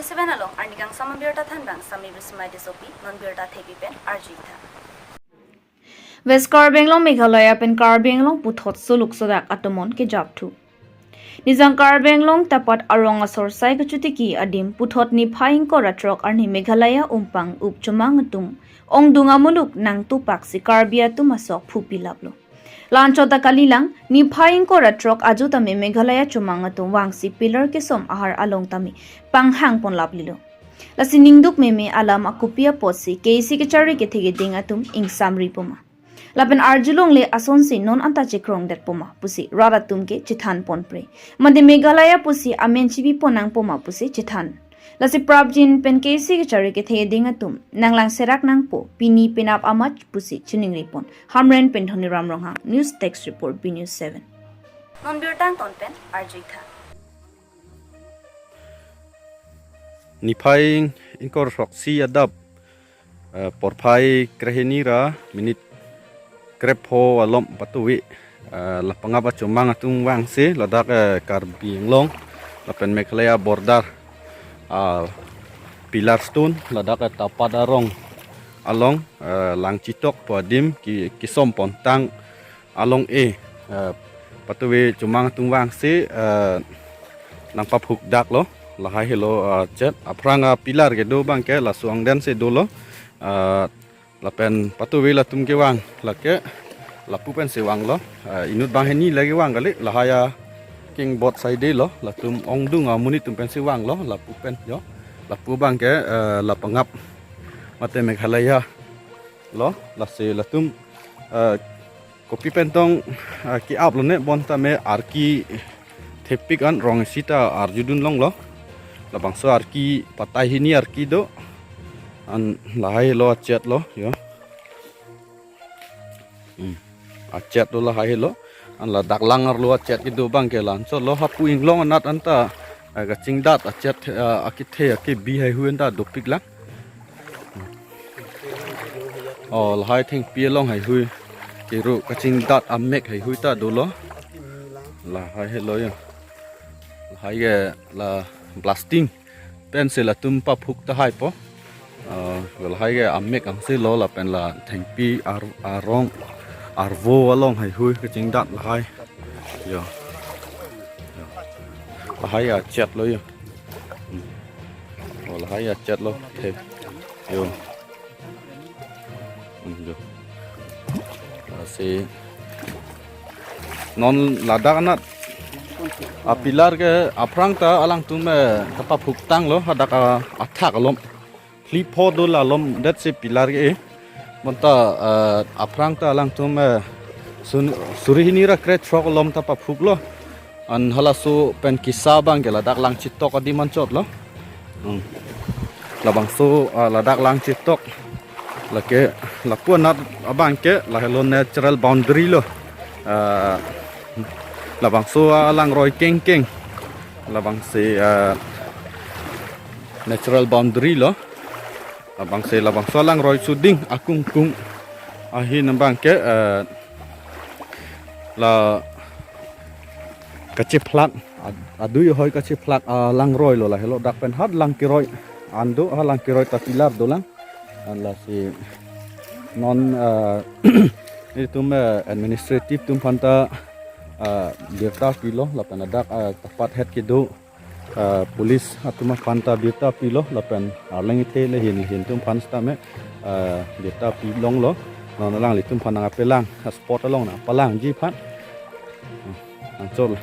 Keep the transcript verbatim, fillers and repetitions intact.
Seven along arnikangsam abirta thanbang Sami Bismai Tissopi, non birta thepi pen arjuitha. West Karbi Anglong Meghalaya pen Karbi Anglong puthot suluk sodak atomon kejapthu. Nijang Karbi Anglong tapat arong asor sai kechotiki adim puthot niphai ingkoi ra throk arni Meghalaya umpang up chomang atum ongdung amuluk nangtupaksi Karbi atum asok phupilaplo. La-anchot ta kalilang, niphai ingkoi ra throk ajo tame Meghalaya chomang atum vangsi pillar kesom ahar along tame panghangponlaplilo. Lasi ningduk meme alam akopi apotsi K A C kechari kethe keding atum ingsamri poma. Lapen arjulongle asonsi non anta chekrongdet poma pusi rat atum ke chethanponpre. Mate Meghalaya pusi amen chibipon nangpoma pusi chethan. Lasi prapjin pen K A C kechari kethe keding atum nanglang serak nangpo, pini penap amat pusi chiningripon. Hamren pen Dhoniram Ronghang, News Desk Report, B News seven. Non birta angton pen arjuitha. Niphai ingkoi ra throksi adap, eh, porphai krehini ra minit krepho alom patuwi, eh, la pangap achomang atum vangsi ladak, eh, Karbi Anglong lapen Meghalaya border, ah, pillar stone ladak, eh, tapat arong along, eh, langchitok pu adim ki, kisompontang along e, eh, patuwi chomang atum vangsi, eh, nangpaphukdaklo. Lahai helo, eh, chet aphrang apillar kedo abangke laso angdeng si dolo, eh, lapen patuwi latum kevang lake lapu pensi vanglo, eh, inut banghini lake vang kali, lahai akingbot saidelo, latum ongdung amonit atum pensi vanglo lapu pen jo. Lapu abangke, eh, la pangap mate Meghalaya lo, lasi latum, eh, kopi pentong, eh, ke-aplo ne, bonta me arki thepik an rong isi ta arjudun longlo. Labangso arki patai hini arki do. An lahai lo achet lo, yo. Hmm. Achet lo lahai lo. An ladak langarlo achet kedo abangke la-anchotlo, hapu inglong anat anta, eh, kachingdat achet, eh, akethe akebi haihui anta dopiklang. Oh, lahai thengpi along haihui. Kero kachingdat amek haihui ta dolo. Lahai helo yo. Lahai ke la blasting pensi latum paphuk tahai po. Ah, lahai ke amek angse lo lapen la thengpi ar-, arong arvo along haihui kachingdat lahai. Yo. Yo. Lahai achet lo yo. Hmm. Oh, lahai achet lo. The. Yo. Hmm, yo. Lasi non ladak anat apillar ke aphrang ta alangtum, eh, kapaphuktanglo hadak, ah, athak alom. Phli pho do la alom detsi pillar ke, eh. Bonta, eh, aphrang ta alangtum, eh, sun-, suri hini ra krethrok alom ta paphuklo. An halaso pen kisa abangke ladak langchitok adim anchotlo. Hmm. Labangso, ah, ladak langchitok. Lake lapu anat abangke lahelo natural boundary lo. Ah, labangso alangroi kengkeng. Labangsi, ah, natural boundary lo. Labangsi labangso alangroi suding akungkung ahin abangke, eh, la kachephlak, ad-, adui ahoi kachephlak alangroi lo, lahelo dak pen hat lang keroi an do, ha lang keroi ta pillar dolang. An lasi non, eh, itum, eh, administrative atum aphanta, eh, birta pilo lapen ladak, eh, tapat het kedo, eh, police atum aphanta birta pilo lapen arleng ithe le hin hin atum aphan sitame, eh, birta pilonglo. Non alanglitum aphan nangpalang, spot along nangpalangji aphan. Anchot.